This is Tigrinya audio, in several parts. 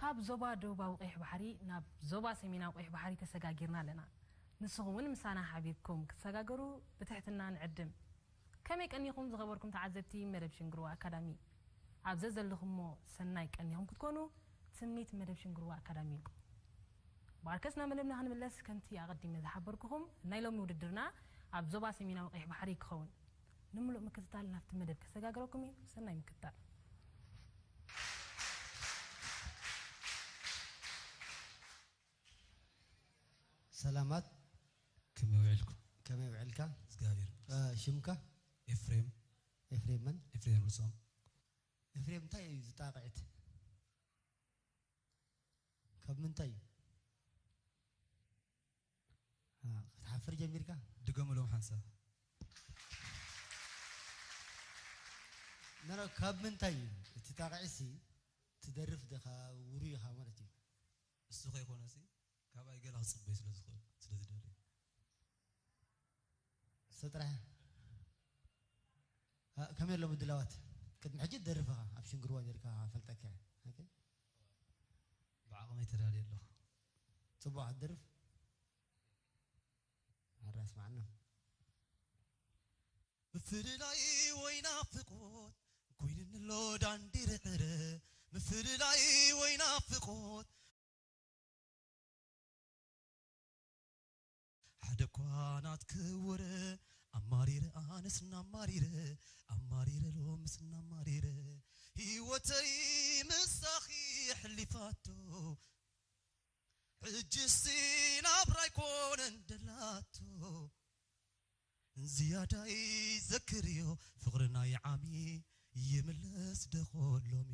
ካብ ዞባ ደቡባዊ ቀይሕ ባሕሪ ናብ ዞባ ሰሜናዊ ቀይሕ ባሕሪ ተሰጋጊርና ኣለና። ንስኹም እውን ምሳና ሓቢርኩም ክትሰጋገሩ ብትሕትና ንዕድም። ከመይ ቀኒኹም ዝኸበርኩም ተዓዘብቲ መደብ ሽንግርዋ ኣካዳሚ? ኣብ ዘዘለኹሞ ሰናይ ቀኒኹም ክትኮኑ ትምኒት መደብ ሽንግርዋ ኣካዳሚ እዩ። ብኣርከስ ናብ መደብና ክንምለስ፣ ከምቲ ኣቐዲመ ዝሓበርኩኹም፣ ናይ ሎሚ ውድድርና ኣብ ዞባ ሰሜናዊ ቀይሕ ባሕሪ ክኸውን። ንምሉእ ምክትታል ናብቲ መደብ ከሰጋግረኩም እዩ። ሰናይ ምክትታል። ሰላማት። ከመይ ውዒልኩም? ከመይ ውዕልካ? እግዚኣብሔር ሽምካ? ኤፍሬም። ኤፍሬም መን? ኤፍሬም ርሶም። ኤፍሬም እንታይ እዩ ዝጣቕዕት? ካብ ምንታይ እዩ? ክትሓፍር ጀሚርካ? ድገምሎም ሓንሳብ። ነረ ካብ ምንታይ እዩ እቲ ጣቕዒሲ? ትደርፍ ደኻ ውሩ ኢኻ ማለት እዩ። እሱ ከይኮነሲ ካባይ ገላ ክፅበይ ስለዝኽእል ስለዝደለዩ። እሱ ጥራሕ። ከመይ ኣሎ ምድላዋት? ቅድሚ ሕጂ ትደርፍ ኢኻ፣ ኣብ ሽንግርዋ ነርካ ፈልጠካ። ብዓቕመይ ተዳልየ ኣለኹ። ፅቡቕ ክትደርፍ። ኣራስ ማዕና። ምፍልላይ ወይ ናፍቆት ኮይንንሎ ዳንዲርዕረ ምፍልላይ ወይ ናፍቆት ሓደ እኳ ናትክወረ ኣማሪረ ኣነስ እናማሪረ ኣማሪረ ሎምስ እናማሪረ ህይወተይ ምሳኺ ሕሊፋቶ ሕጅሲ ናብራ ኣይኮነን ደላቶ ዝያዳይ ዘክርዮ ፍቕሪ ናይ ዓሚ ይምለስ ደኾሎሚ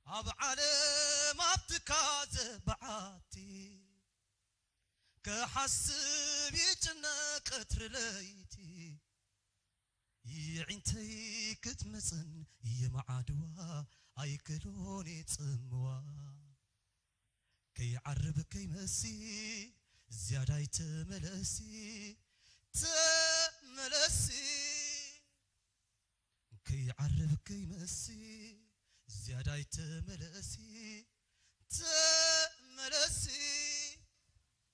ኣብ ዓለም ኣብትካ ዘበዓቲ ክሓስብ ይጭነቅ ቀትሪ ለይቲ ይዒንተይ ክትመፅን የመዓድዋ ኣይክእሎን ይፅምዋ ከይዓርብ ከይመሲ ዝያዳይ ተመለሲ ተመለሲ ከይዓርብ ከይመሲ ዝያዳይ ተመለሲ ተመለሲ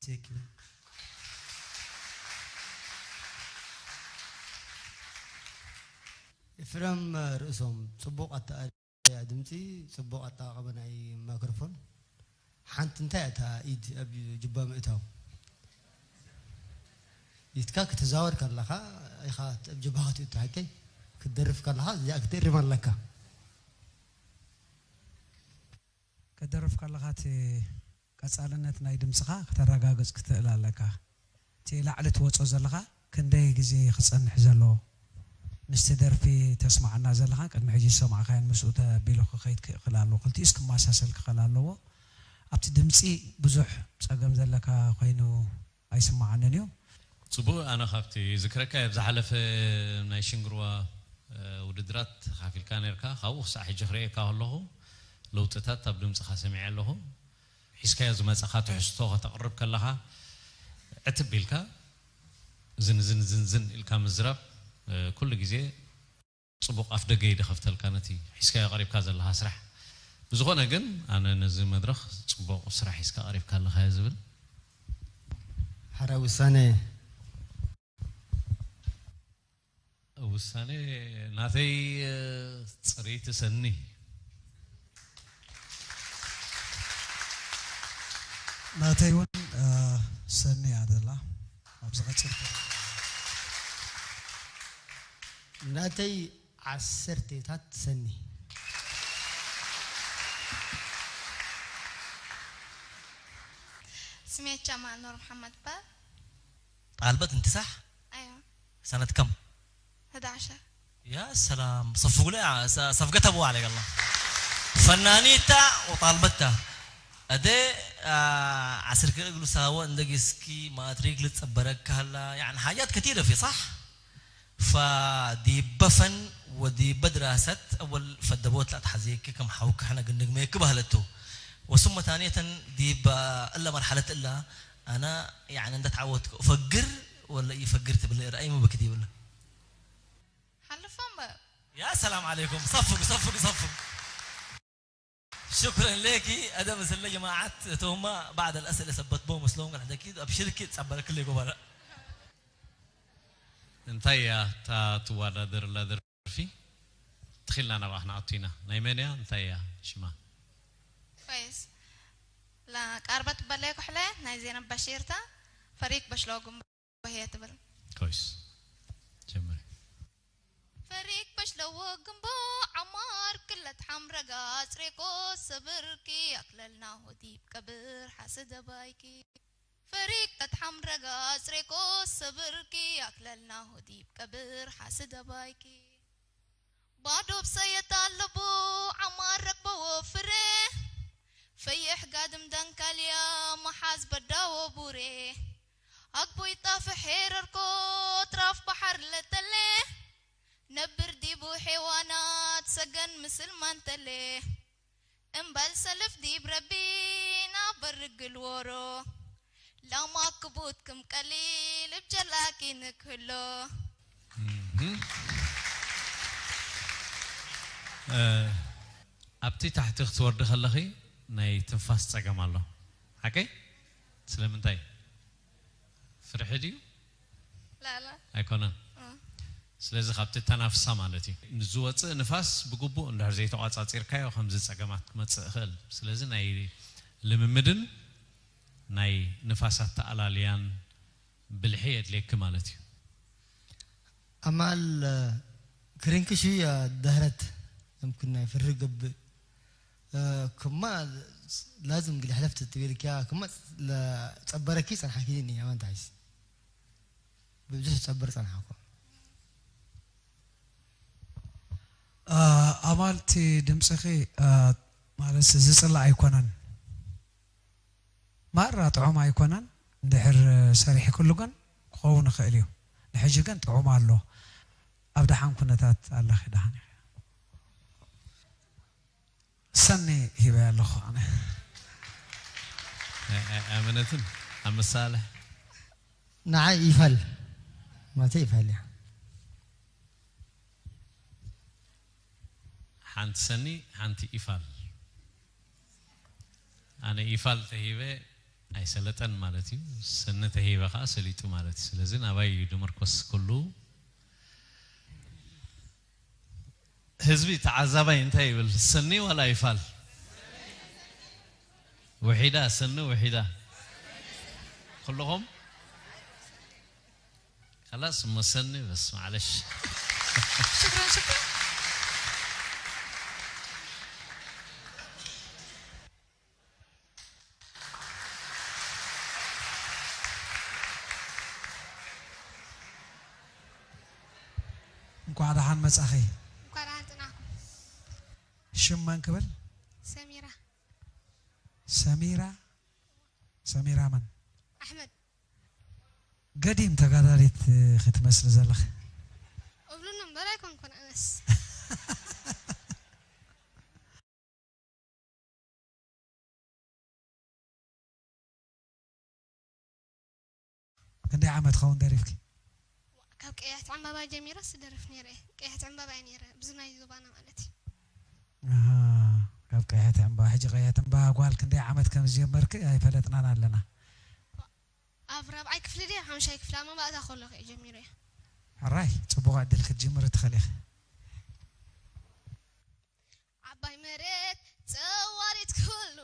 Thank you. ኤፍረም ርእሶም ጽቡቕ ኣተኣልያ ድምጺ፣ ጽቡቕ ኣጠቓቕማ ናይ ማይክሮፎን። ሓንቲ እንታይ እታ ኢድ ኣብ ጅባ ምእታው? ኢድካ ክትዛወር ከለኻ ኢኻ ኣብ ጅባኻ ትእቱ ሓቀይ? ክትደርፍ ከለኻ እዚኣ ክትእርም ኣለካ። ክትደርፍ ከለኻ እቲ ቀጻልነት ናይ ድምጽኻ ከተረጋግጽ ክትእል ኣለካ። እቲ ላዕሊ ትወጾ ዘለኻ ክንደይ ግዜ ክጸንሕ ዘለዎ ምስቲ ደርፊ ተስምዓና ዘለኻን ቅድሚ ሕጂ ዝሰማዕካዮን ምስኡ ተቢሉ ክኸይድ ክኽእል ኣለዎ። ክልቲኡስ ክመሳሰል ክኽእል ኣለዎ። ኣብቲ ድምጺ ብዙሕ ጸገም ዘለካ ኮይኑ ኣይስምዓንን እዩ። ጽቡቕ፣ ኣነ ካብቲ ዝክረካ ኣብ ዝሓለፈ ናይ ሽንግርዋ ውድድራት ተኻፊልካ ነርካ፣ ካብኡ ክሳዕ ሕጂ ክርእየካ ከለኹ ለውጥታት ኣብ ድምፅኻ ሰሚዐ ኣለኹ። ሒዝካዮ ዝመፀኻ ትሕዝቶ ከተቕርብ ከለኻ ዕትብ ኢልካ ዝንዝን ዝንዝን ኢልካ ምዝራብ ኩሉ ግዜ ፅቡቕ ኣፍ ደገ እዩ ዝኸፍተልካ ነቲ ሒዝካዮ ቀሪብካ ዘለኻ ስራሕ። ብዝኾነ ግን ኣነ ነዚ መድረኽ ፅቡቕ ስራሕ ሒዝካ ቀሪብካ ኣለኻ እየ ዝብል። ሓራ ውሳነ ውሳነ ናተይ ፅርይቲ ሰኒ ናተይ እውን ሰኒ እያ ዘላ ኣብ ዝቐፅል ናተይ ዓሰርቴታት ሰኒ ስሜት ጀማል ኑር መሓመድ ይባል ጣልበት እንት ሳሕ ኣዮ ሰነት ከም ህዳሸ يا سلام صفقوا لي صفقة أبو عليك الله فنانيتا وطالبتا أدي عسر كل ساوا عندك سكي ما تريك لتصبرك هلا يعني حاجات كثيرة في صح فدي بفن ودي بدراسة أول فدبوت لا تحزيك كم حوك حنا قلنا ما يكبه لتو وثم ثانية دي إلا مرحلة إلا أنا يعني عند تعودت فقر ولا يفقر تبل رأي ما بكدي ولا حلفهم بقى يا سلام عليكم صفق صفق صفق شكرا لك. أدم زلة جماعة توما بعد الأسئلة ثبت بو مسلوم قال حدكي أبشرك تصبر كل جبرة. እንታይ እያ እታ ትወዳደርላ ደርፊ? ትኺልና ናብኣ ክንኣቱ ኢና። ናይ መን እያ? እንታይ እያ ሽማ? ኮይስ ላ ቃርበት በለይ ኩሕለ ናይ ዜና በሺርታ ፈሪቅ በሽሎ ግንቦ ህየ ትብል። ኮይስ ጀምሪ። ፈሪቅ በሽለዎ ግንቦ ዓማር ክለት ሓምረጋ ጽሬቆ ሰብርኪ ኣክለልና ሆዲብ ቀብር ሓስደባይኪ ፈሪቅ ቀት ሓምረጋ ጽሬቆ ሰብርኪ ኣክለልና ሆዲብ ቀብር ሓስደባይኪ ባዶብ ሰየት ኣለቦ ዓማር ረክበዎ ፍሬ ፈየሕ ጋድም ዳንካልያ መሓዝ በዳዎ ቡሬ ኣግቦይ ጣፍ ሄረርኮ ትራፍ ባሓር ለተሌ ነብር ዲቡ ሔዋናት ሰገን ምስል ማንተሌ እምበል ሰልፍ ዲብ ረቢ ናበር ርግል ዎሮ ላማ ክቡት ክም ቀሊል እብ ጀላኪ ንክህሎ ኣብቲ ታሕቲ ክትወርዲ ከለኺ ናይ ትንፋስ ጸገም ኣሎ ሓቀይ ስለምንታይ ፍርሒ ድዩ ላላ ኣይኮነን ስለዚ ካብቲ ተናፍሳ ማለት እዩ ንዝወፅእ ንፋስ ብግቡእ እንድሕር ዘይተቋፃፂርካዮ ከምዚ ፀገማት ክመፅእ ይኽእል ስለዚ ናይ ልምምድን ናይ ንፋስ ኣተኣላልያን ብልሒ የድልየኪ ማለት እዩ ኣማል ክሪንክሹ ያ ዳህረት يمكن ናይ ፍሪ ገብእ ክማ ላዝም ግዲ ሕለፍት ትብል ኪያ ክማ ጸበረኪ ጸንሓኪ ኒ ኣማን ታይስ ብብዙሕ ጸበር ጸንሓኮ ኣማልቲ ድምፅኺ ማለት ዝፅላእ ኣይኮነን ማራ ጥዑም ኣይኮነን እንድሕር ሰሪሕክሉ ግን ክኸውን ይኽእል እዩ ንሕጂ ግን ጥዑም ኣሎ ኣብ ደሓን ኩነታት ኣለኺ ደሓን ኢኺ ሰኒ ሂበ ኣለኹ ኣነ ኣመነትን ኣብ ምሳልሕ ንዓይ ይፈል ማለተይ ይፈል እያ ሓንቲ ሰኒ ሓንቲ ኢፋል ኣነ ኢፋል ተሂበ ኣይሰለጠን ማለት እዩ ሰኒ ተሂበ ከዓ ሰሊጡ ማለት እዩ ስለዚ ናባይ እዩ ድምርኮስ ኩሉ ህዝቢ ተዓዛባይ እንታይ ይብል ሰኒ ዋላ ይፋል ውሒዳ ሰኒ ውሒዳ ኩልኹም خلاص እሞ ሰኒ በስ معلش شكرا شكرا እንኳዕ ደሓን መጻኺ እንኳዕ ደሓን ጽናሕኩም ሽም መን ክብል ሰሚራ ሰሚራ ሰሚራ መን ኣሕመድ ገዲም ተጋዳሊት ክትመስሊ ዘለኺ እብሉኒ እምበር ኣይኮንኩን ኣነስ ክንደይ ዓመት ኸውን ደሪፍኪ ካብ ቀያሕቲ ዕምባባ ጀሚረ ስደርፍ ነይረ ቀያሕቲ ዕምባባ እየ ነይረ ብዚ ናይ ዞባና ማለት እዩ ኣሃ፣ ካብ ቀያሕቲ ዕምባባ ሕጂ ቀያሕቲ ዕምባባ ጓል ክንደይ ዓመት ከም ዝጀመርኪ ኣይፈለጥናን ኣለና ኣብ ራብዓይ ክፍሊ ድየ ሓምሻይ ክፍሊ ኣብ መባእታ ከለኹ እየ ጀሚረ ሕራይ ጽቡቕ ዕድል ክትጅምሪ ትኽእል ኢኺ ዓባይ መሬት ጸዋሪት ኩሉ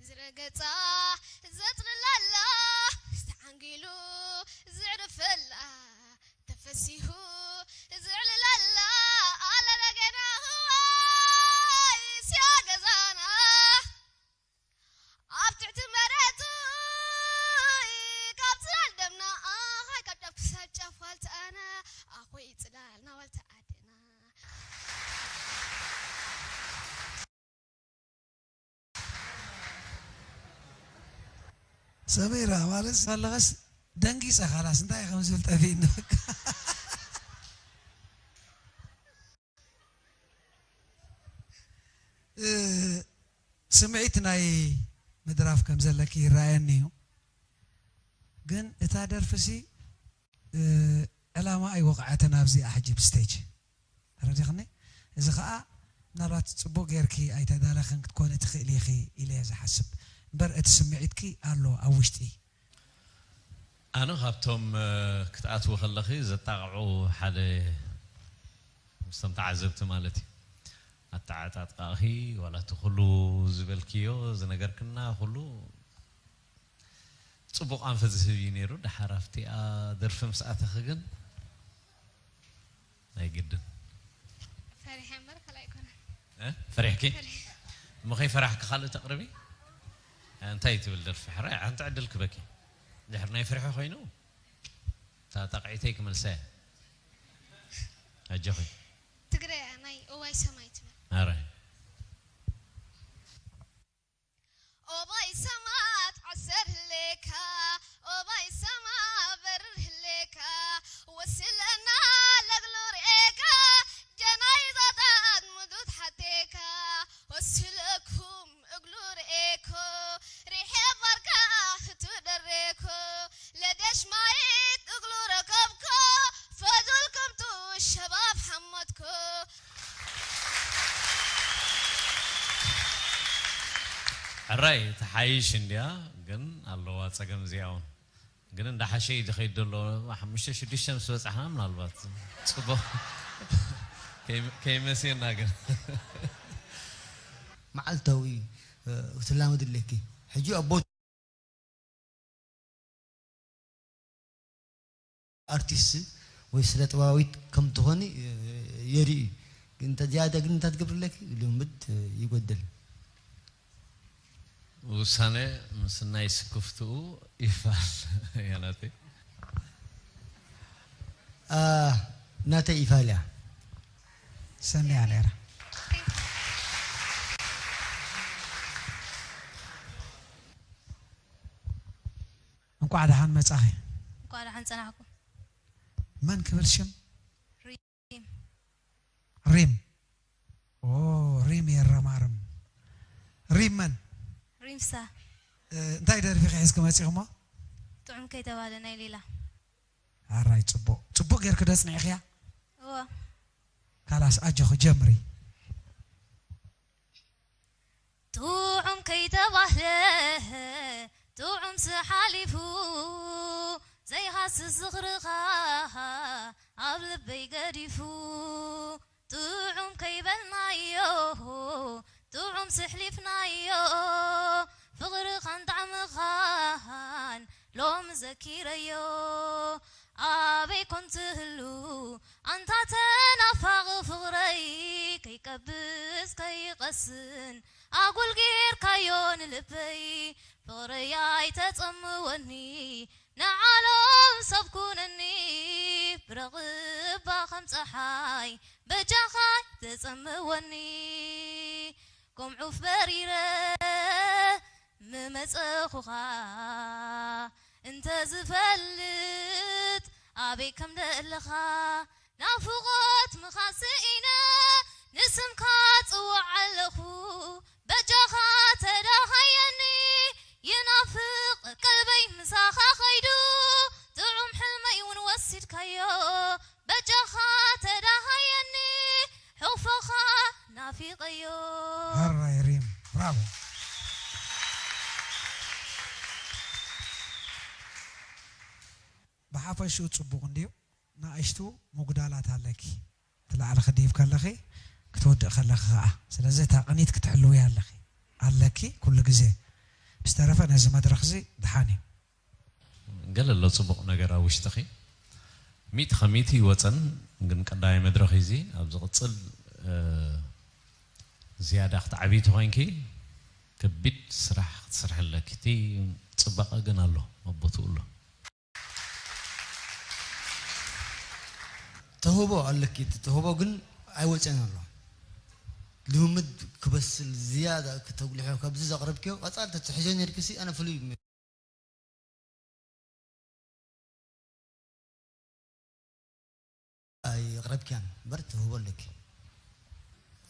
ዝረገጻ ዘጽልላላ ተዓንጊሉ ዝዕርፈላ ተፈሲሁ ዝዕልለላ ኣለለገና ህዋይ ሲያ ገዛና ኣብ ትሕቲ መሬት ካብ ጽላል ደምና ኣኻይ ካብ ጫፍ ክሳብ ጫፍ ዋልታ ኣና ኣኾይ ጽላልና ዋልታ ዓድና ሰሜራ ማለት ሳለኸስ ደንጊፀ ካላስ እንታይ ከም ዝብል ጠፊእኒ በቃ ስምዒት ናይ ምድራፍ ከም ዘለኪ ይረኣየኒ እዩ ግን እታ ደርፍሲ ዕላማ ኣይወቕዐትን ኣብዚኣ ሕጂ ብስቴጅ ተረዲኽኒ እዚ ከዓ ምናልባት ጽቡቕ ጌርኪ ኣይተዳለኽን ክትኮኒ ትኽእሊ ኢኺ ኢለ እየ ዝሓስብ። እምበር እቲ ስምዒትኪ ኣሎ ኣብ ውሽጢ። ኣነ ካብቶም፣ እ፣ ክትኣትዊ ከለኺ ዘጣቕዑ ሓደ ምስቶም ተዓዘብቲ ማለት እዩ። ኣተዓጣጥቃኺ ዋላ እቲ ኩሉ ዝበልክዮ ዝነገርክና ኩሉ ጽቡቕ ኣንፈት ዝህብ እዩ ነይሩ። ደሓር ኣብቲኣ ደርፊ ምስ ኣተኺ ግን ኣይግድን። ፈሪሐ እምበር ካልእ ኣይኮነን። እ? ፈሪሕኪ? ፈሪሐ። እሞ ከይፈራሕኪ ካልእ ተቕርቢ? እንታይ ትብል ደርፊ? ሕራይ፣ ሓንቲ ዕድል ክበኪ። ድሕሪ ናይ ፍርሒ ኮይኑ፣ እታ ጣቕዒተይ ክመልሳ እየ። ኣጆኺ። ትግረ ናይ እዋይ ሰማይ ትብል። ኣረ። ኦባይ ሰማት ዓሰር ህሌካ፣ ኦባይ ሰማ በርር ህሌካ፣ ወስለና ለግሎ ርኤካ፣ ጀናይዛታት ምዱት ሓቴካ፣ ወስለኩም እግሉ ርኤኮ፣ ሪሐ ባርካ ህቱ ደሬኮ፣ ለደሽ ማይት እግሉ ረከብኮ፣ ፈዱል ከምቱ ሸባብ ሓመድኮ። ሕራይ ትሓይሽ እንድያ፣ ግን ኣለዋ ጸገም እዚኣ እውን። ግን እንዳ ሓሸይ ዝኸይድ ዘሎ ሓሙሽተ ሽዱሽተ ምስ በጻሕና ምናልባት ጽቡቕ ከይ-፣ ከይመሲና ግን። መዓልታዊ፣ እ፣ ክትላመድ ኣለኪ። ሕጂ ኣብ ቦታ ኣርቲስት ወይ ስነ ጥበባዊት ከም ትኾኒ፣ እ፣ የርኢ እዩ። ግን እንተ ዝያዳ ግን እንታይ ትገብሪ ኣለኪ? ልምምድ፣ እ፣ ይጎድል። ውሳነ ምስናይ ስክፍትኡ ይፋል። ያናተይ። አ፣ ናተይ ይፋል እያ። ሰሚያ ነይራ። እንኳዕ ደሓን መጻኺ። እንኳዕ ደሓን ጸናሕኩም። መን ክብል ሽም? ሪም። ሪም። ኦ፣ ሪም የረማርም። ሪም መን? ሪም ፍስሃ። እ፣ እንታይ ደርፊ ከ ሒዝኪ መጺኹሞ? ጥዑም ከይተባለ ናይ ሌላ። ኣራይ፣ ጽቡቕ። ጽቡቕ ጌርኪ ዶ ኣጽኒዕኽያ? እወ። ካላስ፣ ኣጆኺ ጀምሪ። ጥዑም ከይተባህለ፣ ጥዑምሲ ሓሊፉ፣ ዘይሃስስ ዝኽርኻ ኣብ ልበይ ገዲፉ። ጥዑም ከይበልናዮ፣ ጥዑም ስሕሊፍናዮ፣ ፍቕርኻን ጣዕምኻን ሎሚ ዘኪረዮ። ኣበይ ኮን ትህሉ ኣንታ ተናፋቒ ፍቕረይ፣ ከይቀብጽ ከይቐስን ኣጉል ጌርካዮ ንልበይ። ፍቕረይ ኣይተጸምወኒ፣ ንዓለም ሰብ ኩነኒ፣ ብረቕባ ከም ጸሓይ በጃኻ ተጸምወኒ። ከም ዑፍ በሪረ ምመጸኹኻ እንተ ዝፈልጥ ኣበይ ከም ደለኻ፣ ናፍቖት ምኻን ስኢነ ንስምካ ጽውዕ ኣለኹ። በጃኻ ተዳሃየኒ፣ ይናፍቕ ቀልበይ ምሳኻ ኸይዱ፣ ጥዑም ሕልመይ እውን ወሲድካዮ። በጃኻ ተዳሃየኒ፣ ሕቑፎኻ ናፊቐዮ። ኣራይ ሪም፣ ብራቮ። ብሓፈሽኡ ጽቡቕ እንድዩ። ንኣሽቱ ምጉዳላት ኣለኪ። ትላዕሊ ክድይብ ከለኺ፣ ክትወድእ ከለኺ ኸኣ። ስለዚ እታ ቅኒት ክትሕልውያ ኣለኺ። ኣለኪ ኩሉ ግዜ። ብዝተረፈ ነዚ መድረኽዚ ደሓን እዩ። ገለ ኣሎ ጽቡቕ ነገር ኣብ ውሽጥኺ። ሚእቲ ካብ ሚእቲ ይወጸን፣ ግን ቀዳማይ መድረኽ እዚ ኣብ ዝቕጽል፣ እ፣ ዝያዳ ክትዓብዪ ተኾይንኪ ከቢድ ስራሕ ክትሰርሒ ኣለኪ። እቲ ጽባቐ ግን ኣሎ፣ ኣብ ቦትኡ ኣሎ። ተውህቦ ኣለኪ፣ እቲ ተውህቦ ግን ኣይወጸን ኣሎ። ልምምድ ክበስል ዝያዳ ክተጉልሖ ካብዚ ዘቕረብክዮ ቀጻሊ ተትሕዞ ነርክሲ ኣነ ፍሉይ ኣይቕረብክያን እምበር ትህቦ ኣለኪ።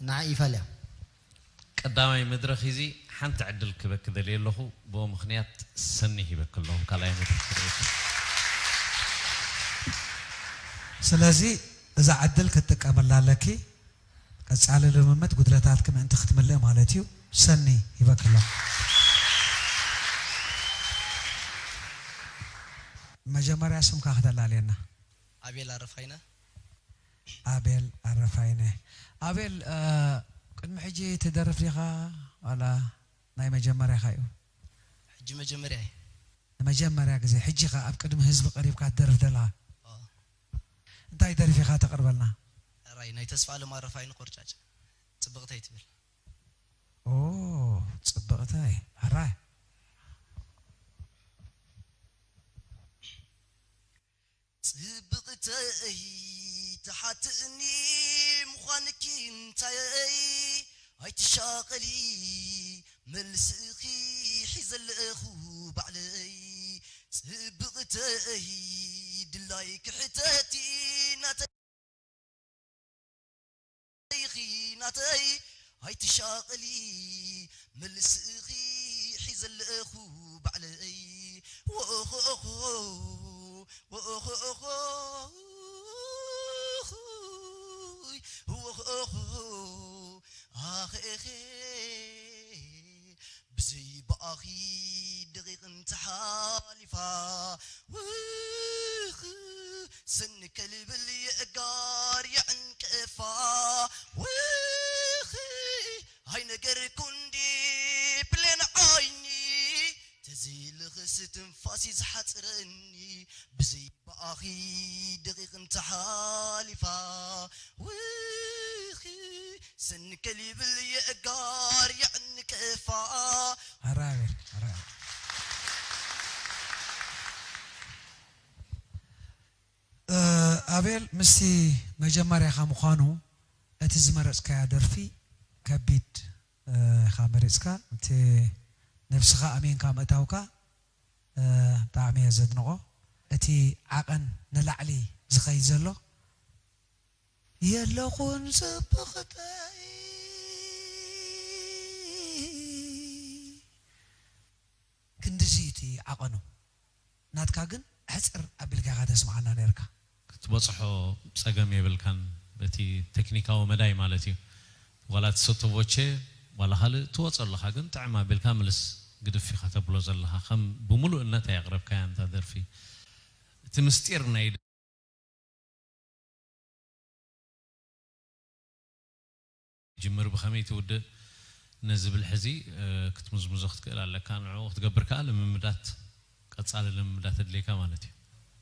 ንዓ ይፋልያ። ቀዳማይ መድረኽ እዚ ሓንቲ ዕድል ክበኪ ደልየ ኣለኹ። ብኡ ምኽንያት ሰኒ ሂበኪ ኣለኹ። ካልኣይ መድረኽ ክርእየኪ። ስለዚ እዛ ዕድል ክትጥቀመላ ኣለኪ። ቀጻሊ ልምምድ ጉድለታትኪ ምእንቲ ክትምልእ ማለት እዩ። ሰኒ ይበክሎ። መጀመርያ ስምካ ከተላልየና። ኣቤል ኣረፋይነ። ኣቤል ኣረፋይነ። ኣቤል፣ እ፣ ቅድሚ ሕጂ ትደርፍ ዲኻ ዋላ ናይ መጀመርያኻ እዩ? ሕጂ መጀመርያ እዩ። ንመጀመርያ ግዜ ሕጂ ኸ ኣብ ቅድሚ ህዝቢ ቀሪብካ ትደርፍ ዘለኻ? ኦ። እንታይ ደርፊ ኢኻ ተቕርበልና? ሕራይ ናይ ተስፋ ኣለም ኣረፋይነ ቆርጫጭ ጽብቕተይ ትብል። ኦ፣ ጽብቕተይ። ሕራይ። ጽብቕተይ ትሓትእኒ ምዃንኪ እንታየይ ኣይትሻቐሊ መልስኺ ሒዘለኹ ባዕለይ ጽብቕተይ ድላይ ክሕተቲ ናተይ ኢኺ ናተይ ኣይትሻቐሊ መልስኺ ሒዘለኹ ባዕለይ ወኦኾኦኾ ወኦኾኦኾ ወኦኾኦኾ ኣኸኤኸ ብዘይ ብኣኺ ደቂቕ እንተሓሊፋ ውኽ ሰኒ ከልብል የእጋር የዕንቅፋ ውኽ ኣይነገርኩ እንዲ ብሌን ዓይኒ ተዘይልኽስ ትንፋሲ ዝሓፅረኒ ብዘይ ብኣኺ ደቂቕ እንተሓሊፋ ውኺ ሰንከል ይብል የእጋር የዕንቅፋ ኣራቤል ኣራቤል ኣቤል ምስቲ መጀመርያኻ ምዃኑ እቲ ዝመረፅካያ ደርፊ ከቢድ ኢኻ መሪፅካ እቲ ነብስኻ ኣሚንካ ምእታውካ ብጣዕሚ እየ ዘድንቖ። እቲ ዓቐን ንላዕሊ ዝኸይድ ዘሎ የለኹን ጽብቕተይ ክንድዚ እቲ ዓቐኑ ናትካ ግን ሕጽር ኣቢልካ ኢኻ ተስምዓና ነርካ። ክትበጽሖ ጸገም የብልካን በቲ ቴክኒካዊ መዳይ ማለት እዩ። ዋላ እቲ ሶቶቮቼ ዋላ ካልእ ትወጾ ኣለኻ ግን ጥዕም ኣቢልካ ምልስ ግድፍ ኢኻ ተብሎ ዘለኻ ከም ብምሉእነት ኣየቕረብካያን እታ ደርፊ። እቲ ምስጢር ናይ ጅምር ብኸመይ ትውድእ ነዚ ብልሒ እዚ ክትምዝምዞ ክትክእል ኣለካ። ንዕኡ ክትገብር ከኣ ልምምዳት፣ ቀጻሊ ልምምዳት ኣድልየካ ማለት እዩ።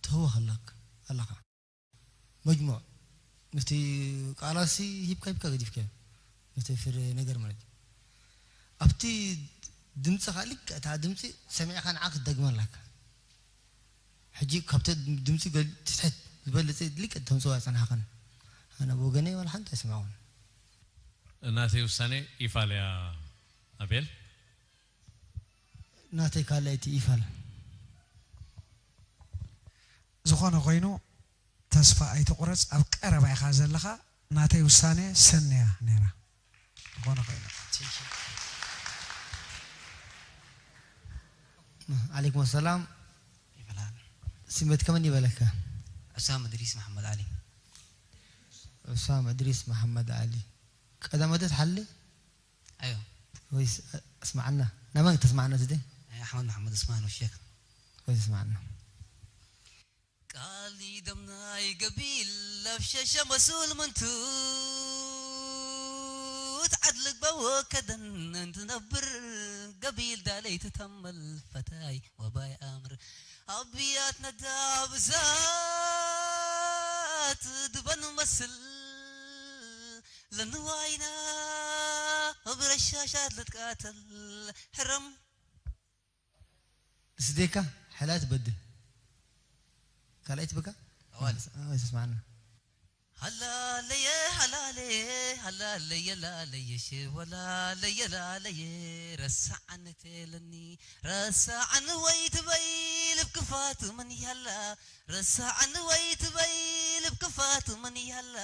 ትህወኽ ኣለክ ኣለኻ። መጅሙዕ ምስቲ ቃላሲ ሂብካ ሂብካ ገዲፍካዮ ምስቲ ፍረ ነገር ማለት እዩ። ኣብቲ ድምፂ ካልእ እታ ድምፂ ሰሚዕካ ንዓ ክትደግማ ኣለካ። ሕጂ ካብቲ ድምፂ ገል ትሕት ዝበለፀ ድሊቅ ተምፅዋ ኣይፀናሕኻን። ኣነ ብወገነይ ዋላ ሓንቲ ኣይሰማዕኹን። ናተይ ውሳኔ ኢፋል እያ ኣቤል። ናተይ ካልኣይቲ ኢፋል። ዝኾነ ኮይኑ ተስፋ ኣይትቑረፅ ኣብ ቀረባ ኢኻ ዘለኻ ናተይ ውሳነ ሰን እያ ነይራ ዝኾነ ኮይኑ ዓለይኩም ሰላም ይበላል። ስሜትከ መን ይበለካ? ዑሳም እድሪስ መሓመድ ዓሊ። ዑሳም እድሪስ መሓመድ ዓሊ። ቀዳመ ዶ ትሓሊ? ኣዮ። ወይስ እስማዓና? ናመን ተስማዓና ዝደ? ኣሕመድ መሓመድ ዑስማን ወሸክ። ወይስ እስማዓና? ቃል ደምናይ ገቢል ኣብ ሸሸ መሱል ምንቱት ዓድ ልግበ ወከደን እንትነብር ገቢል ዳለይ ትተመል ፈታይ ወባይ ኣምር ኣብያት ነዳ ብዛት ድበን መስል ለንዋይና ብረሻሻት ልትቃተል ሕረም ስዴካ ሕላ ትበድል ካልኣይ ትበካ ኣዋል ተስማዕና ሃላለየ ሃላለየ ሃላለየ ላለየ ሽወላለየ ላለየ ረሳዓኒ ተለኒ ረሳዓኒ ወይ ትበይ ልብ ክፋቱ መን ይሃላ ረሳዓኒ ወይ ትበይ ልብ ክፋቱ መን ይሃላ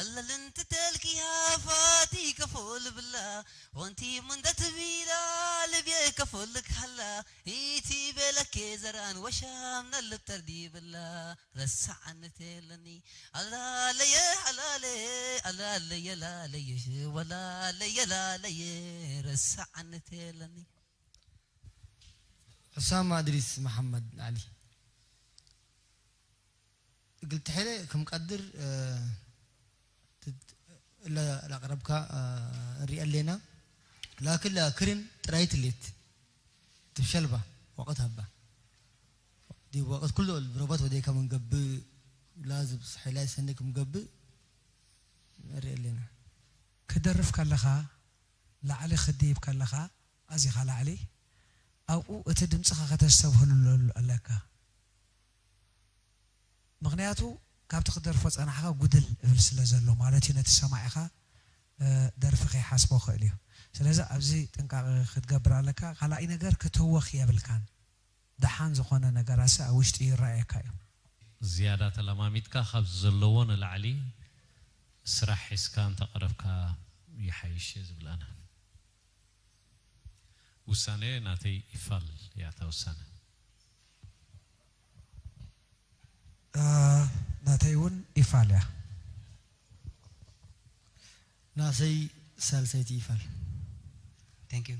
ኣለልን ትተልኪ ሃፋቲ ከፎ ልብላ ወንቲ መንደት ቢላ ልብየ ከፎ ልክ ሃላ ኢቲ ቤለኬ ዘርኣን ወሻም ነልብ ተርዲብላ ረሳዓኒ ተለኒ ኣላለየ የሃላለየ ኣላለየ ላለየ ወላለየ ላለየ ረሳዓነት የለኒ። ሑሳማ እድሪስ መሓመድ ዓሊ። እግል ተሐለ ከም ቀድር ላቅረብካ እሪአ ኣለና። ላክን ክርን ጥራይ ትሌት ትብሸልባ ወቅት ሀባ ዲ ወቅት ኩሉ ብረባት ወደ ከመንገብእ ላዝብ ስሐላይ ሰነ ከምገብእ እሪአ ኣለና። ክደርፍ ከለኻ ላዕሊ ክድይብ ከለኻ ኣዚኻ ላዕሊ ኣብኡ እቲ ድምፅኻ ከተስተብህሉ ኣለካ። ምኽንያቱ ካብቲ ክደርፎ ጸናሕኻ ጉድል እብል ስለ ዘሎ ማለት እዩ ነቲ ሰማዒኻ ደርፊ ከይሓስቦ ክእል እዩ። ስለዚ ኣብዚ ጥንቃቐ ክትገብር ኣለካ። ካልኣይ ነገር ክትህወኽ የብልካን። ደሓን ዝኾነ ነገራሲ ኣብ ውሽጢ ይረኣየካ እዩ። ዝያዳ ተለማሚጥካ ካብዚ ዘለዎ ንላዕሊ ስራሕ ሒዝካ እንተቐረብካ ይሓይሽ እየ ዝብል ኣነ። ውሳነ ናተይ ኢፋል እያ እታ ውሳነ። ናተይ እውን ኢፋል እያ። ናሰይ ሳልሰይቲ ኢፋል። Thank you።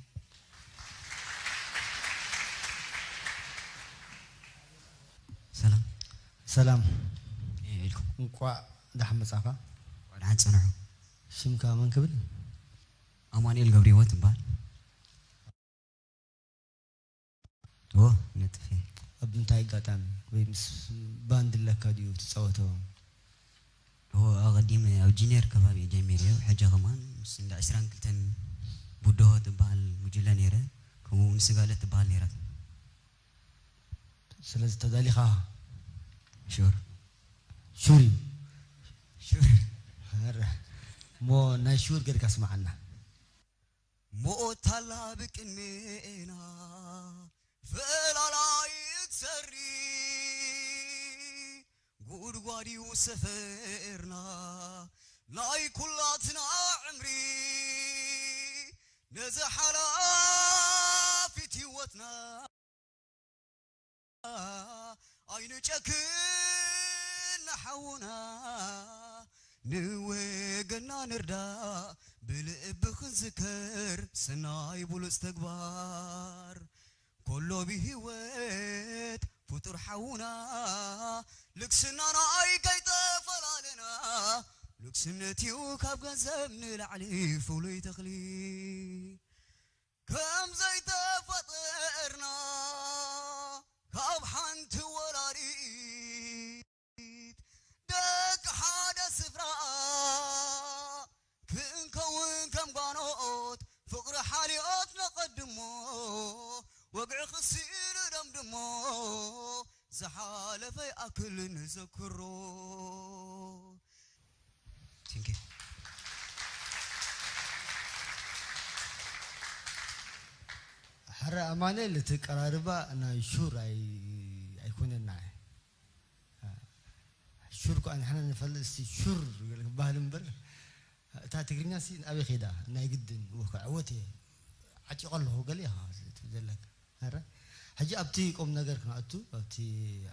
ሰላም ሰላም። ኢልኩም እንቋዕ ደሓን መጻኻ። ደሓን ጸንሑ። ሽምካ መን ክብል? ኣማኑኤል ገብረህይወት እምበሃል። ኦ ነጥፌ። ኣብ እንታይ ኣጋጣሚ ወይ ምስ ባንድ ኣለካ ድዩ ትጻወቶ? ኦ ኣቐዲመ ኣብ ጂኒየር ከባቢ እየ ጀሚረዮ። ሕጂ ከማን ምስ እንዳ ዕስራን ክልተን ቡድሆ ትበሃል ጉጅለ ነይረ። ከምኡ እውን ስጋለት ትበሃል ነይራት። ስለዚ ተዳሊኻ ሹር ሹር እዩ። ሹር ኧረ፣ እሞ ናይ ሹር ገድካ ስምዓና። ሞት ኣላ ብቅድሜና ፈላላይ እትሰሪ ጉድጓድ እዩ ሰፈርና ናይ ኩላትና ዕምሪ ነዚ ሓላፊት ህይወትና ኣይንጨክን ንሓውና ንወገና ንርዳእ ብልቢ ክንዝከር ሰናይ ብሉጽ ተግባር ኮሎ ብህይወት ፍጡር ሓውና ልግስናና ኣይከይተፈላለና ልግስነት እዩ ካብ ገንዘብ ንላዕሊ ፍሉይ ተኽሊ ከም ዘይተፈጠርና ካብ ሓንቲ ወላዲት ደቂ ሓደ ስፍራ ክንከውን ከም ጓኖት ፍቕሪ ሓልዮት ነቐድሞ ወግዒ ክሲ ንደምድሞ ዝሓለፈ ይኣክል ንዘክሮ። Thank you። ሕረ ኣማኑኤል እቲ ቀራርባ ናይ ሹር ኣይ ኣይኮነና ሹር ከኣ ንሕና ንፈልጥ እስቲ ሹር ገለ ክበሃል እምበር እታ ትግርኛ ሲ ኣበይ ከይዳ ናይ ግድን ወ ክዕወት እየ ዓጢቐ ኣለኹ ገለ ኢኻ ትብል ዘለካ ሕረ ሕጂ ኣብቲ ቁም ነገር ክንኣቱ ኣብቲ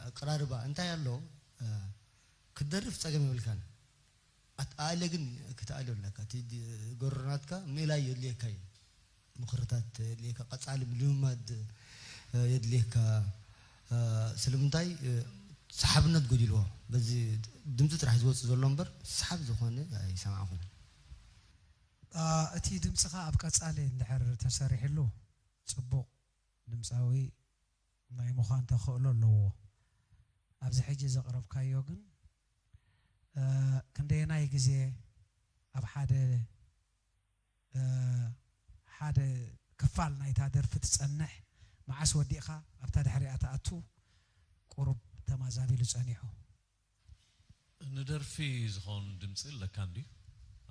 ኣቀራርባ እንታይ ኣሎ ክትደርፍ ጸገም የብልካን ኣለ ግን ክትኣልዮ ኣለካ እቲ ጎረሮ ናትካ ምእላይ የድልየካ እዩ ምኽርታት የድልየካ ቀጻሊ ልምማድ የድልየካ ስለምንታይ ሰሓብነት ጎዲልዎ በዚ ድምፂ ጥራሕ ዝወፅእ ዘሎ እምበር ሰሓብ ዝኾነ ኣይሰማዕኹን እቲ ድምፅኻ ኣብ ቀፃሊ እንድሕር ተሰሪሕሉ ፅቡቕ ድምፃዊ ናይ ምዃን ተኽእሎ ኣለዎ ኣብዚ ሕጂ ዘቕረብካዮ ግን ክንደየናይ ግዜ ኣብ ሓደ ሓደ ክፋል ናይታ ደርፊ ትጸንሕ መዓስ ወዲእኻ ኣብታ ድሕሪኣ ትኣቱ ቁሩብ ተማዛቢሉ ጸኒሑ። ንደርፊ ዝኸውን ድምፂ ኣለካ እንድዩ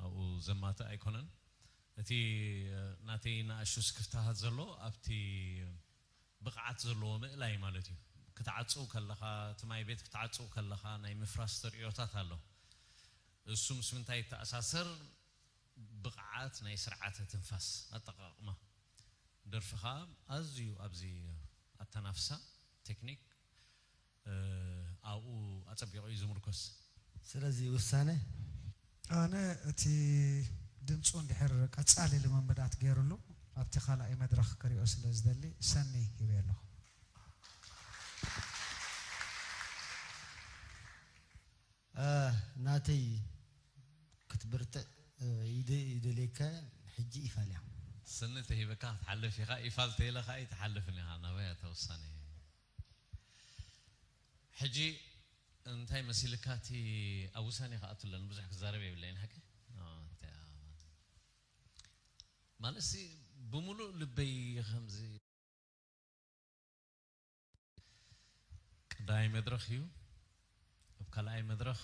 ኣብኡ ዘማትእ ኣይኮነን እቲ ናተይ ንኣሹ ስክፍታታት ዘሎ ኣብቲ ብቕዓት ዘለዎ ምእላይ ማለት እዩ ክትዓፅው ከለኻ እቲ ማይ ቤት ክትዓፅው ከለኻ ናይ ምፍራስ ተርእዮታት ኣሎ እሱ ምስ ምንታይ ይተኣሳሰር ብቕዓት ናይ ስርዓተ ትንፋስ ኣጠቓቕማ ደርፍኻ ኣዝዩ ኣብዚ ኣተናፍሳ ቴክኒክ ኣብኡ ኣጸቢቑ እዩ ዝምርኮስ። ስለዚ ውሳነ ኣነ እቲ ድምፁ እንድሕር ቀፃሊ ልምምዳት ገይሩሉ ኣብቲ ካልኣይ መድረኽ ክሪኦ ስለ ዝደሊ ሰኒ ሂበ ኣለኹ። እ፣ ናተይ ክትብርትዕ፣ እ፣ ይደ-፣ ይደልየካ ሕጂ ኢፋል እያ። ስኒ ተሂበካ ክትሓልፍ ኢኻ፣ ኢፋል ተይለ ኸዓ ኣይትሓልፍን ኢኻ። ናበይ እያ እታ ውሳነ? ሕጂ እንታይ መሲልካ እቲ ኣብ ውሳኔ ክኣቱ ኣለኒ፣ ብዙሕ ክዛረብ የብለይን ሓቂ? ኦ፣ እንታይ እያ? ማለትሲ ብምሉእ ልበይ ከምዚ ቀዳማይ መድረኽ እዩ። ኣብ ካልኣይ መድረኽ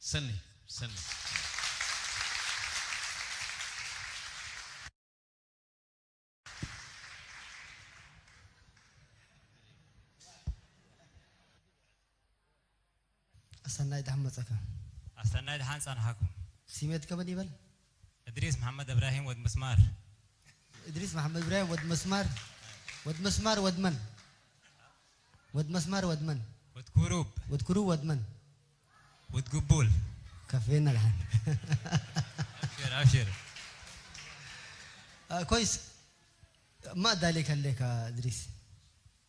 ሰኒ፣ ሰኒ። ኣሰናይ ደሓን መጸካ። ኣሰናይ ደሓን ጸንሓኩም። ሲሜትከ መን ይበል? እድሪስ መሓመድ እብራሂም ወድ መስማር። እድሪስ መሓመድ እብራሂም ወድ መስማር። ወድ መስማር ወድ መን? ወድ መስማር ወድ መን? ወድ ኩሩብ። ወድ ኩሩብ ወድ መን? ወድ ጉቡል። ከፌና ደሓን። ኣብሽር፣ ኣብሽር። አ፣ ኮይስ፣ እማ ኣዳልየካ ኣለካ እድሪስ።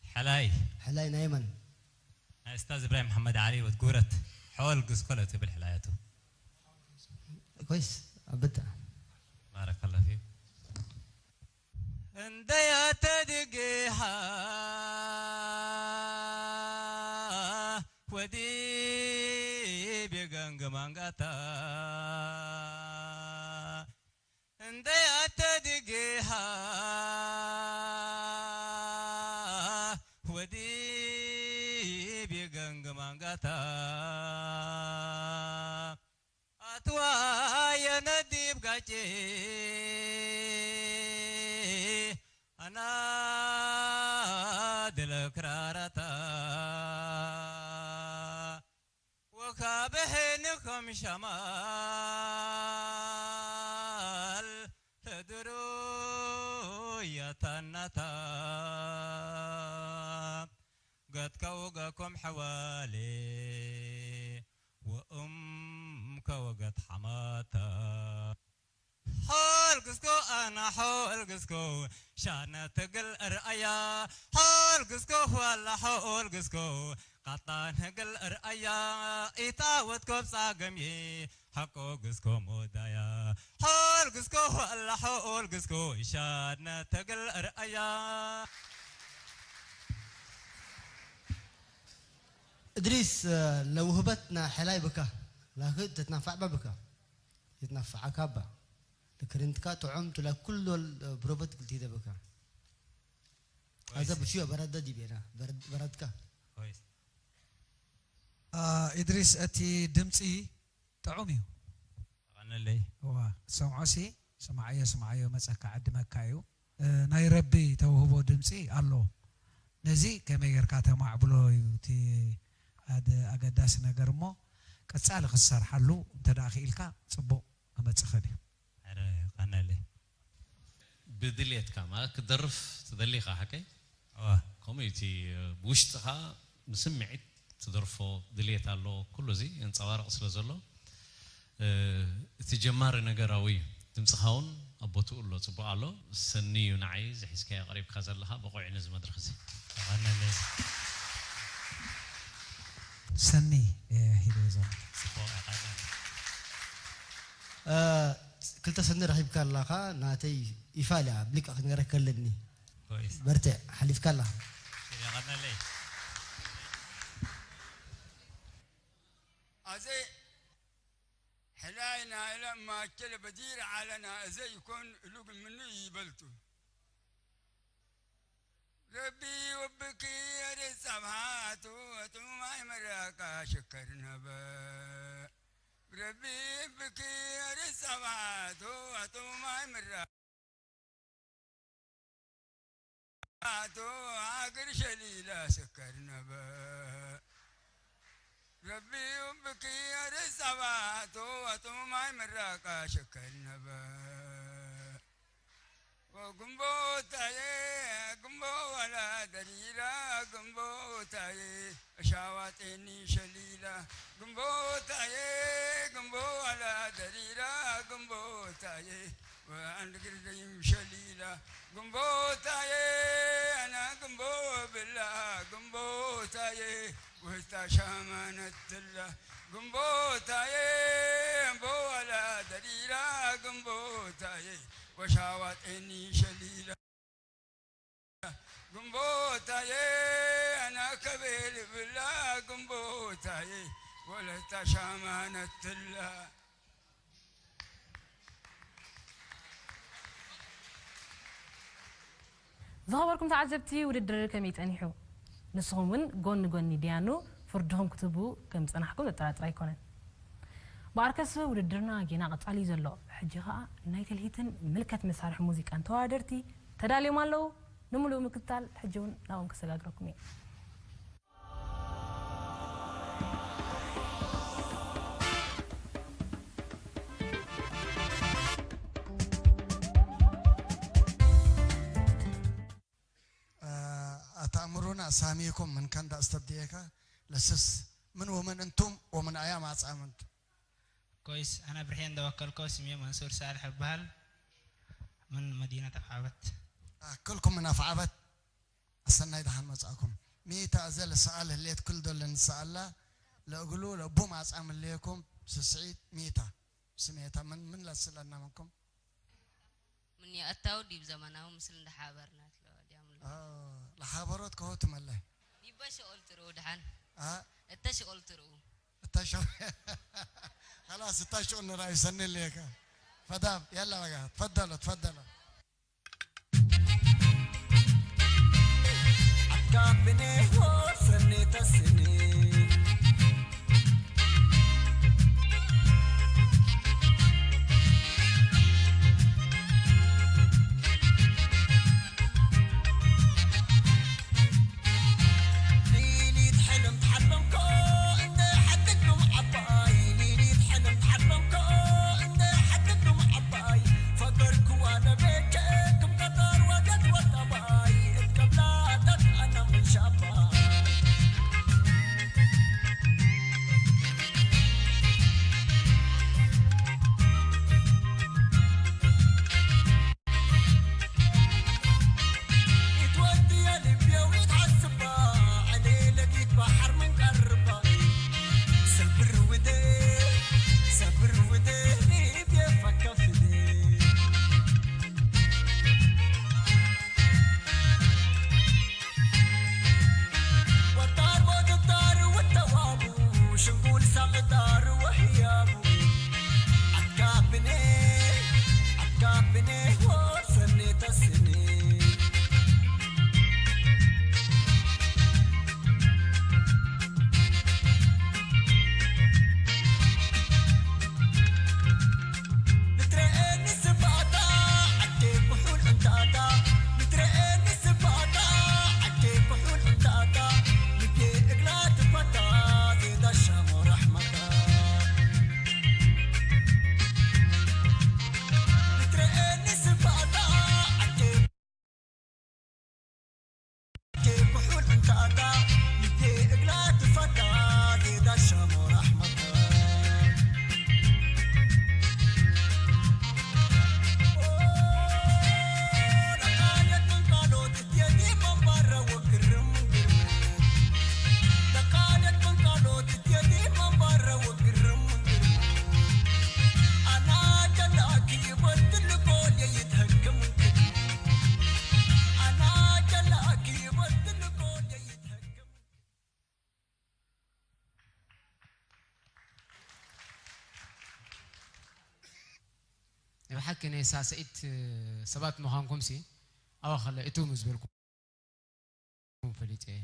ሕላይ። ሕላይ ናይ መን? ናይ እስታዝ እብራሂም መሓመድ ዓሊ ወድ ጉረት። ሖል ግስኮለ ትብል ሕላያቱ። ኮይስ፣ ኣብታ። ባረከላሁ ፊክ። እንደያተድግሃ ወዲ ቤጋንግ ማንጋታ እንደያተድግሃ ወዲ ቤጋንግ ማንጋታ ኣትዋ የነዲብ ጋጭ ኣና ድለ ክራራታ ወካብሕን ከም ሸማል ለድሩ ያታናታ ገትከው ገኩም ሕዋሌ ወእም ከወገት ሓማታ ሖል ግስኮ ኣና ሖል ግስኮ ሻነ ትግል ርኣያ ሖል ግስኮ ዋላ ሖል ግስኮ ቃጣን ህግል ርኣያ ኢታ ወትኮብ ጻገምዬ ሓቆ ግስኮ ሞዳያ ሖል ግስኮ ዋላ ሖል ግስኮ ሻነ ትግል ርኣያ እድሪስ ለውህበትና ሕላይ ብካ ላክ ተትናፋዕ ባብካ ይትናፋዓካ ባ ለክርንትካ ጥዑም ቱላ ኩሎ ብሮበት ግልቲ ደበካ ኣዛ ብሽዮ በረደ ዲቤና በረድካ ኮይስ። አ፣ ኢድሪስ፣ እቲ ድምፂ ጥዑም እዩ። ቀነለይ። እዋ፣ ሰምዖሲ፣ ስምዓዮ፣ ስምዓዮ፣ መጸካ፣ ዕድመካ እዩ። እ፣ ናይ ረቢ ተውህቦ ድምፂ ኣሎ። ነዚ ከመይ ጌርካ ተማዕብሎ እዩ እቲ ኣድ-፣ ኣገዳሲ ነገር እሞ፣ ቀጻሊ ክትሰርሓሉ እንተ ደኣ ክኢልካ ጽቡቕ ክመጽእኸን እዩ። ኧረ፣ ቀነለይ። ብድልየትካ ማለት ክትደርፍ ትደሊ ኢኻ፣ ሓቀይ? እዋ። ከምኡ እዩ፣ እቲ ብውሽጥኻ ብስምዒት ትደርፎ ድልየት ኣሎ፣ ኩሉ እዚ የንጸባርቕ ስለ ዘሎ፣ እ፣ እቲ ጀማሪ ነገራዊ እዩ። ድምጽኻ እውን ኣብ ቦትኡ ኣሎ፣ ጽቡቕ ኣሎ። ሰኒ እዩ ንዓይ እዚ ሒዝካዮ ቀሪብካ ዘለኻ፣ ብቑዕ እዩ ነዚ መድረኽ እዚ። ተቐነለይ። ሰኒ፣ እ፣ ሂበዮ ዘሎ። ጽቡቕ፣ የቐንየለይ። እ፣ ክልተ ሰኒ ረኺብካ ኣለኻ፣ ናተይ ይፋል እያ፣ ብሊቃ ክነግረካ ኣለኒ። ኮይስ። በርትዕ፣ ሓሊፍካ ኣለኻ። የቐንየለይ። ኣዘይ ሕላይ ናይለ ማቸለ በዲር ዓለና እዘይ ይኮን እሉግ ምኑ ይበልቱ። ረቢ ወብኪ የርስ ኣብሃቱ ወጡማይ ምራቃ ሽከር ነበ። ረቢ ወብኪ የርስ ኣብሃቱ ወጡማይ ምራቃ ኣቶ ሃገር ሸሊላ ስከር ነበ። ረቢ ውብኪ ርስ ኣባቶ ኣቶ ማይ ምራቃ ሽከር ነበ። ግንቦታዬ፣ ግንቦ ዋላ ደሪራ፣ ግንቦታዬ፣ ሻዋጤኒ ሸሊላ። ግንቦታዬ፣ ግንቦ ዋላ ደሪራ፣ ግንቦታዬ፣ ወአንድ ግርደይም ሸሊላ። ግንቦታዬ፣ ኣና ግንቦ ብላ፣ ግንቦታዬ፣ ውህታ ሻማነትላ። ግንቦታዬ፣ እምቦ ዋላ ደሪራ፣ ግንቦታዬ፣ ወሻዋጤኒ ሸሊላ። ግንቦታዬ፣ ኣና ከቤል ብላ፣ ግንቦታዬ፣ ወለታ ሻማነትላ። ዝኸበርኩም ተዓዘብቲ፣ ውድድር ከመይ ጸኒሑ? ንስኹም እውን ጎኒ ጎኒ ዲያኑ ፍርድኹም ክትህቡ ከም ዝጸናሕኩም ዘጠራጥር ኣይኮነን። ብኣርከስ ውድድርና ጌና ቀጻሊ እዩ ዘሎ። ሕጂ ኸኣ ናይ ትልሂትን ምልከት መሳርሒ ሙዚቃን ተወዳደርቲ ተዳልዮም ኣለዉ። ንምሉእ ምክትታል ሕጂ እውን ናብኦም ከሰጋግረኩም እየ። أتأمرونا أساميكم من كندا أستبديك لسس من ومن أنتم ومن أيام أسامنت كويس، أنا برحين دوكلكو، اسمي منصور صالح بهال، من مدينة أفعبت. كلكم من أفعبت. ኣሰናይ ደሓን መጻእኩም። ሚእታ እዘ ለሰኣል ህሌት ክል ዶለ ንሰኣላ ለእግሉ ለቡ ማጻ ምልየኩም ስስዒት ሚእታ ስሜታ ምን ምን ለስለና መንኩም من يأتاو ديب زمانه مثل ده حابرنا تلو ديام ለሓበሮት ከሆ ትመለ ديب شغل ترو دحان اه التشغل ترو التشغل خلاص التشغل نرى يسني ليك فداب يلا بقى تفضلوا تفضلوا Kabine ho sene tasine. ናይ ብሓቂ ናይ ሳስዒት ሰባት ምዃንኩም ሲ ኣብኣ ከለ እትው ምስ በልኩም ፈሊጠ እየ።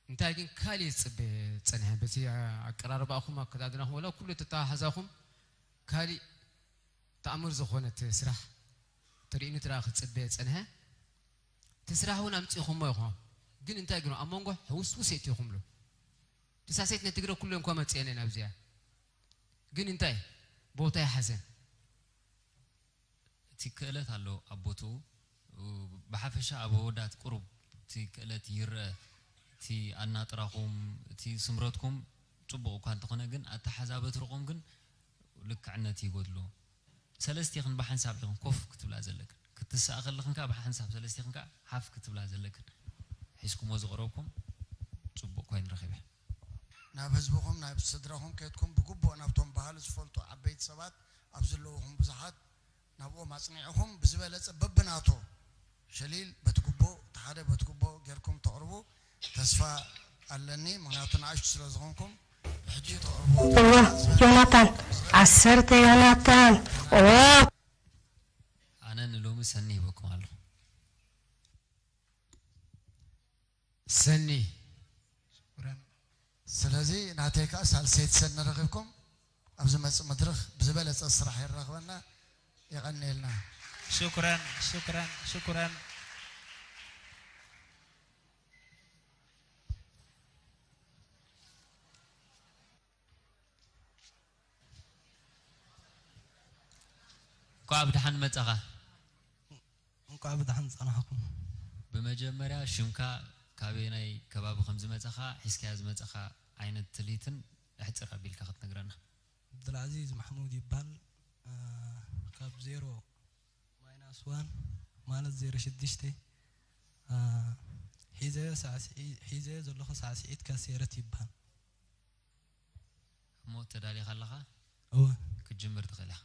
እንታይ ግን ካሊእ ዝፅበ ፀንሐ በቲ ኣቀራርባኹም ኣከዳድናኹም ወላ ኩሉ ተተሓሕዛኹም ካሊእ ተኣምር ዝኾነት ስራሕ ተርእዩኒ ትራ ክፅበ ፀንሐ እቲ ስራሕ እውን ኣምፂኹሞ ኢኹም ግን እንታይ ግን ኣብ መንጎ ሕውስውስ የእቲኹምሉ እቲ ሳሴት ናይ ትግረ ኩሉ እንኳ መፅኤን እየ ናብዚኣ ግን እንታይ ቦታ ይሓዘን እቲ ክእለት ኣሎ ኣብ ቦትኡ። ብሓፈሻ ኣብ ኣወዳት ቁሩብ እቲ ክእለት ይረአ። እቲ ኣናጥራኹም፣ እቲ ስምረትኩም ጽቡቕ እኳ እንተኾነ ግን ኣተሓዛ በትርኹም ግን ልክዕነት ይጎድሎ። ሰለስቲኽን ብሓንሳብ ኢኽን ኮፍ ክትብላ ዘለክን። ክትስኣ ከለኽን ከኣ ብሓንሳብ ሰለስቲኽን ከኣ ሓፍ ክትብላ ዘለክን። ሒዝኩሞ ዝቐረብኩም ጽቡቕ ኮይኑ ረኺበ። ናብ ህዝብኹም፣ ናብ ስድራኹም ከድኩም ብግቡእ ናብቶም ባህሊ ዝፈልጡ ዓበይቲ ሰባት ኣብ ዘለዉኹም ብዙሓት ናብኦም ኣጽኒዕኹም ብዝበለጸ በብናቶ ሸሊል በቲ ግቡእ፣ እቲ ሓደ በቲ ግቡእ ጌርኩም ተቕርቡ ተስፋ ኣለኒ። ምኽንያቱ ንኣሽቱ ስለ ዝኾንኩም ብሕጂ ተቕርቡ። እወ፣ ዮናታን፣ ዓሰርተ ዮናታን። እወ። ኣነ ንሎሚ ሰኒ ሂበኩም ኣለኹ። ሰኒ። ስለዚ ናተይ ከኣ ሳልሰይቲ ሰኒ ረኺብኩም ኣብ ዝመጽእ መድረኽ ብዝበለጸ ስራሕ የራኽበና። የቐንየልና። ሽኩረን፣ ሽኩረን፣ ሽኩረን። እንኳዕ ብደሓን መጻኻ። እንኳዕ ብደሓን ጸናሕኩም። ብመጀመርያ ሽምካ፣ ካበየናይ ከባቢ ከም ዝመጻኻ፣ ሒዝካያ ዝመጻኻ ዓይነት ትልሂትን ኣሕጽር ኣቢልካ ክትነግረና። ዓብዱልዓዚዝ ማሕሙድ ይበሃል። እ፣ ካብ ዜሮ ማይናስ ዋን ማለት ዜሮ ሽዱሽተ፣ እ፣ ሒዘዮ ሳዕስዒ-፣ ሒዘዮ ዘለኹ ሳዕስዒት ካሴረት ይበሃል። እሞ ተዳሊኻ ኣለኻ? እወ። ክትጅምር ትኽእል ኢኻ።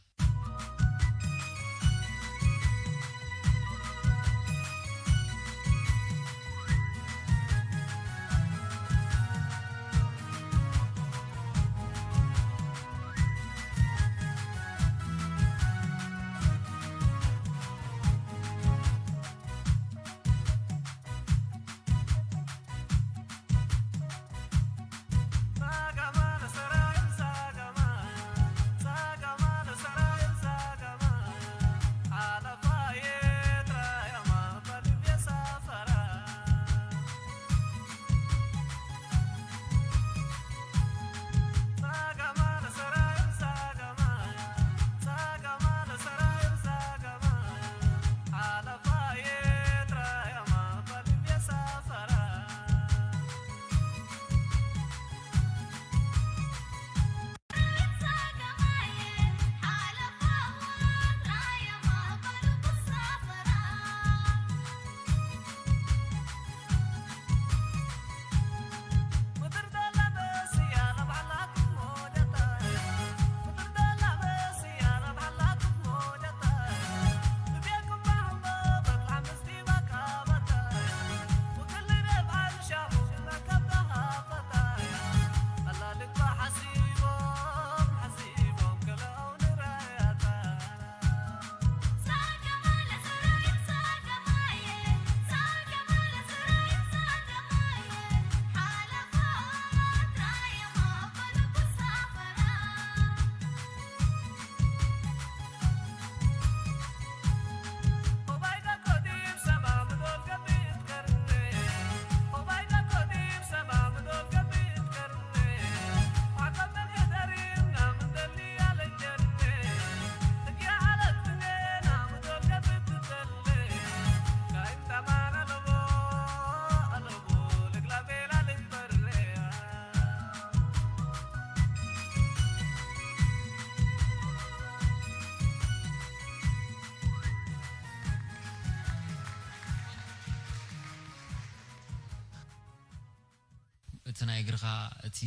እቲ ናይ እግርኻ፣ እቲ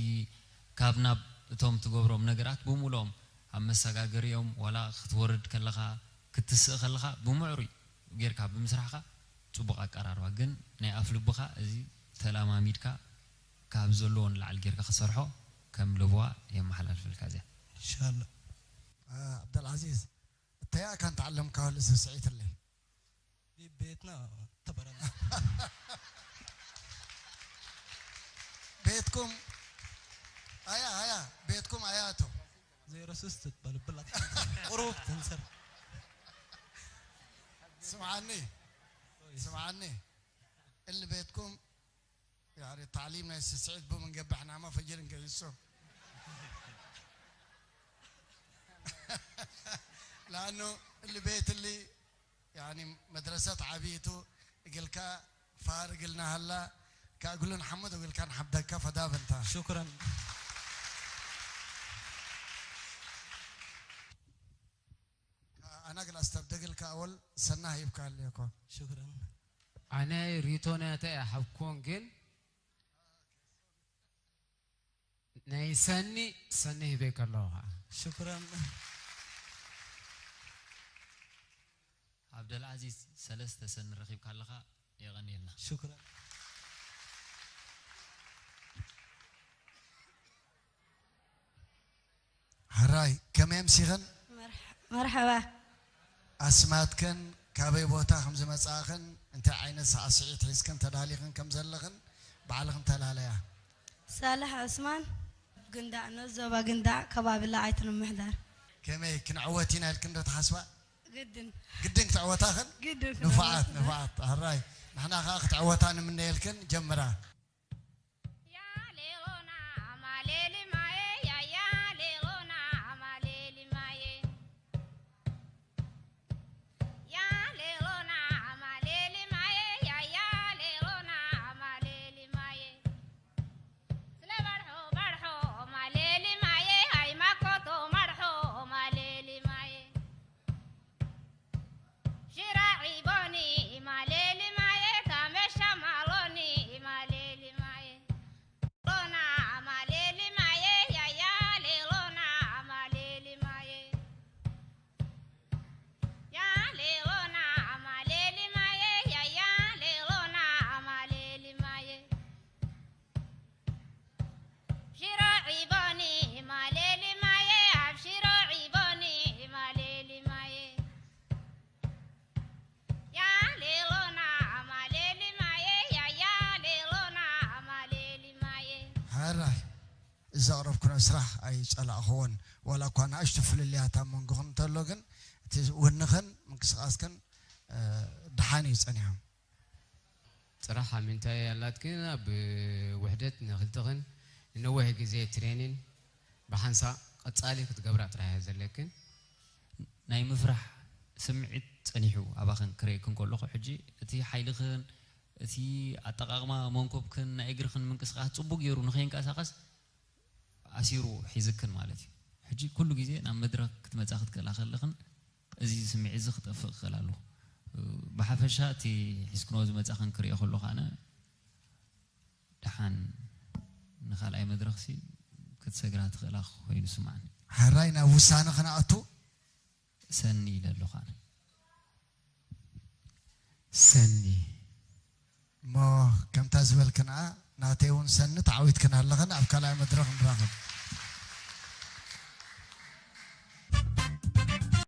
ካብ ናብ እቶም ትገብሮም ነገራት ብምሉኦም ኣብ መሰጋገሪኦም ዋላ ክትወርድ ከለኻ፣ ክትስእ ከለኻ ብምዕሩይ ጌርካ ብምስራሕካ ጽቡቕ ኣቀራርባ። ግን ናይ ኣፍ ልብኻ እዚ ተለማሚድካ ካብ ዘለዎ ንላዕሊ ጌርካ ክሰርሖ ከም ለበዋ የመሓላልፈልካ እዚኣ። ኢንሻላህ። አ፣ ዓብደልዓዚዝ፣ እንታይ እያ ካንተ ዓለምካ ወልእስ ስዒትለይ? ቤትና ተበረና። ቤትኩም ኣያ፣ ኣያ፣ ቤትኩም ኣያ እቶ። ዜሮ ስስ ትበል ብላት ቁሩብ ትንሰር። ስምዓኒ፣ ስምዓኒ። እል ቤትኩም ያሪ ታዕሊም ናይ ስስዒት ቡምን ገባሕናማ ፈጅርን ገይሶ። ለኣኑ እል ቤት እል ያኒ መድረሰት ዓብይቱ እግልካ ፋር እግልና ሃላ ካእግሉን ሓሙድ እግልካን ሓብደካ ፈዳብ እንታ شكرا ኣና ግላ ስተብደግልካ ኣወል ሰና ሂብካ ኣለኮ شكرا ኣነ ሪቶነተ ሓብኮን ግን ናይ ሰኒ ሰኒ ሂበይ ከለኹ ከዓ شكرا ዓብደልዓዚዝ ሰለስተ ሰኒ ረኺብካ ኣለኻ የቐንየልና شكرا ሕራይ ከመይ ኣምሲኽን መርሐባ ኣስማትክን ካበይ ቦታ ከም ዝመጻእኽን እንታይ ዓይነት ሳዕስዒት ሒዝክን ተዳሊኽን ከም ዘለኽን ባዕልኽን ተላለያ ሳልሕ ዑስማን ግንዳዕ ኖ ዞባ ግንዳዕ ከባቢ ለዓይት ንምሕዳር ከመይ ክንዕወት ኢና ኢልክን ዶ ትሓስባ ግድን ግድን ክትዕወታኽን ግድን ንፋዓት ንፋዓት ሕራይ ንሕና ከዓ ክትዕወታ ንምነየልክን ጀምራ ሕራይ እዚ ዘቕረብኩኖ ስራሕ ኣይጸላእኽዎን ዋላ እኳ ንኣሽቱ ፍልልያት ኣብ መንጎኽን እንተሎ ግን እቲ ውንኽን ምንቅስቓስክን ድሓን እዩ ጸኒሖም ፅራሕ ኣሚንታይ ያላትክን ኣብ ውሕደት ንክልትኽን ንነዊሕ ግዜ ትሬኒን ብሓንሳእ ቀፃሊ ክትገብራ ጥራሕ እያ ዘለክን ናይ ምፍራሕ ስምዒት ጸኒሑ ኣባኽን ክርእየክን ከለኹ ሕጂ እቲ ሓይልኽን እቲ ኣጠቓቕማ መንኮብክን ናይ እግርኽን ምንቅስቃስ ጽቡቅ ገይሩ ንኸይንቀሳቐስ ኣሲሩ ሒዝክን ማለት እዩ። ሕጂ ኩሉ ግዜ ናብ መድረኽ ክትመጻ ክትክእላ ከለኽን እዚ ስምዒት እዚ ክጠፍእ ክኽእል ኣለዎ። ብሓፈሻ እቲ ሒዝክንዎ ዝመጻኽን ክርእዮ ከለኹ ኣነ ደሓን ንኻልኣይ መድረኽሲ ክትሰግራ ትኽእላ ኮይኑ ስማዕኒ። ሕራይ ናብ ውሳነ ክንኣቱ ሰኒ ኢለ ኣለኹ ኣነ። ሰኒ እሞ ከምታ ዝበልክንኣ ናተይ እውን ሰኒ ተዓዊትክን ኣለኽን ኣብ ካልኣይ መድረኽ ንራኸብ።